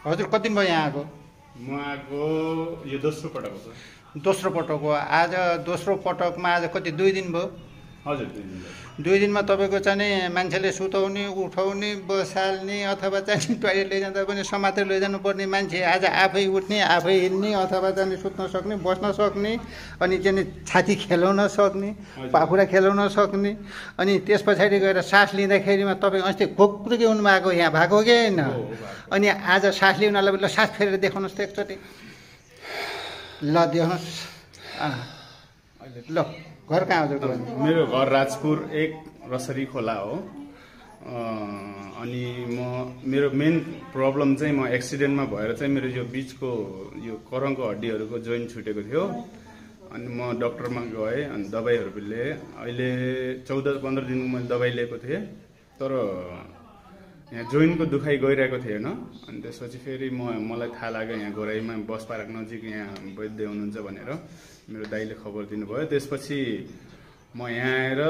हजुर कति दिन भयो यहाँ आएको? म आएको यो दोस्रो पटक हो सर। दोस्रो पटक हो। आज दोस्रो पटकमा आज कति 2 दिन भयो? हजुर 2 दिन भयो। 2 दिनमा तपाईँको चाहिँ नि मान्छेले सुताउने उठाउने बसाल्ने अथवा चाहिँ टोयलेट लैजाँदा पनि समातेर लैजानु पर्ने मान्छे आज आफै उठ्ने आफै हिँड्ने अथवा चाहिँ सुत्न सक्ने बस्न सक्ने अनि चाहिँ छाती खेलाउन सक्ने पाखुरा खेलाउन सक्ने अनि त्यस पछाडि गएर सास लिँदाखेरिमा तपाईँ अस्ति खोक्रुके हुनुभएको यहाँ भएको कि होइन? अनि आज सास लिउनलाई बेला सास फेरेर देखाउनुहोस् त एकचोटि। ल देखाउनुहोस्। ल घर कहाँ हो? मेरो घर राजपुर 1 रसरी खोला हो। अनि मेरो मेन प्रब्लम चाहिँ म एक्सिडेन्टमा भएर चाहिँ मेरो यो बिचको यो करङको हड्डीहरूको जोइन्ट छुटेको थियो। अनि म डक्टरमा गएँ अनि दबाईहरू लिएँ। अहिले 14-15 दिनको मैले दबाई लिएको थिएँ तर यहाँ जोइन्टको दुखाइ गइरहेको थिएन। अनि त्यसपछि फेरि मलाई थाहा लाग्यो यहाँ गोराईमा बस पार्क नजिक यहाँ वैद्य हुनुहुन्छ भनेर मेरो दाइले खबर दिनुभयो। त्यसपछि म यहाँ आएर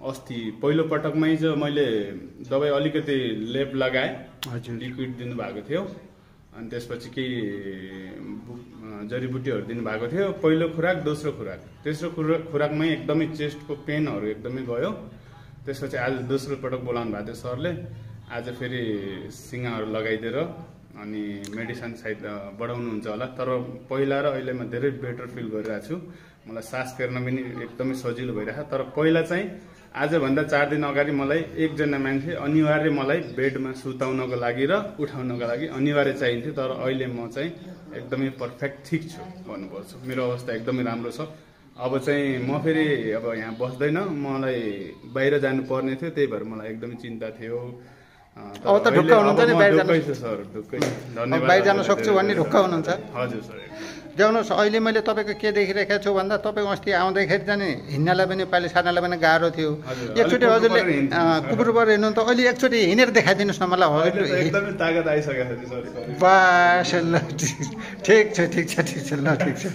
अस्ति पहिलो पटकमै जो मैले दबाई अलिकति लेप लगाएँ, लिक्विड दिनुभएको थियो। अनि त्यसपछि केही जडीबुटीहरू दिनुभएको थियो। पहिलो खुराक दोस्रो खुराक तेस्रो खुराकमै एकदमै चेस्टको पेनहरू एकदमै गयो। त्यसपछि आज दोस्रो पटक बोलाउनु भएको थियो सरले। आज फेरि सिङ्गाहरू लगाइदिएर अनि मेडिसिन सायद बढाउनुहुन्छ होला। तर पहिला र अहिले म धेरै बेटर फिल गरिरहेको छु। मलाई सास फेर्न पनि एकदमै सजिलो भइरहेको। तर पहिला चाहिँ आजभन्दा 4 दिन अगाडि मलाई एकजना मान्छे अनिवार्य मलाई बेडमा सुताउनको लागि र उठाउनको लागि अनिवार्य चाहिन्थ्यो। तर अहिले म चाहिँ एकदमै पर्फेक्ट ठिक छु भन्नुपर्छ। मेरो अवस्था एकदमै राम्रो छ। अब चाहिँ म फेरि अब यहाँ बस्दैन, मलाई बाहिर जानु पर्ने थियो। त्यही भएर मलाई एकदमै चिन्ता थियो। अब त ढुक्क हुनुहुन्छ नि बाहिर जानु? सर ढुक्कै धन्यवाद। बाहिर जान सक्छु भन्ने ढुक्क हुनुहुन्छ? हजुर सर। जाउनुहोस्। अहिले मैले तपाईँको के देखिरहेको छु भन्दा तपाईँ अस्ति आउँदाखेरि चाहिँ हिँड्नलाई पनि पाली सार्नलाई पनि गाह्रो थियो। एकचोटि हजुरले कुकुरबाट हिँड्नु त अहिले एकचोटि हिँडेर देखाइदिनुहोस् न मलाई। हजुर एकदमै तागत आइसकेको छ सर। बास ल ठिक छ ठिक छ ठिक छ ल ठिक छ।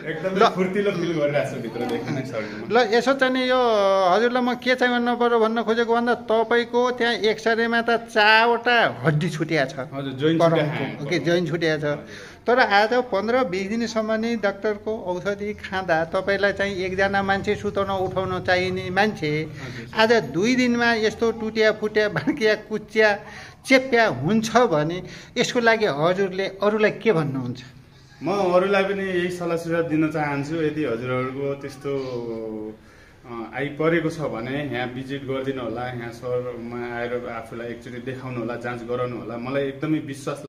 एकदमै फुर्तिलो फिल गरिरहेको छु भित्रदेखि नै सर। ल यसो चाहिँ यो हजुरलाई म के चाहिँ भन्नु पर्यो भन्न खोजेको भन्दा तपाईँको त्यहाँ एक्सरेमा त 4वटा हड्डी छुटिया छ। हजुर जोइन्ट ओके जोइन्ट छुटिया छ। तर आज 15-20 दिनसम्म नि डाक्टरको औषधि खाँदा तपाईँलाई चाहिँ एकजना मान्छे सुताउन उठाउन चाहिने मान्छे आज 2 दिनमा यस्तो टुटिया फुटिया भाँकिया कुच्चिया चेप्या हुन्छ भने यसको लागि हजुरले अरूलाई के भन्नुहुन्छ? म अरूलाई पनि यही सल्लाह सुझाव दिन चाहन्छु। यदि हजुरहरूको त्यस्तो आइपरेको छ भने यहाँ भिजिट गरिदिनु होला। यहाँ सहरमा आएर आफूलाई एकचोटि देखाउनु होला, जाँच गराउनु होला। मलाई एकदमै विश्वास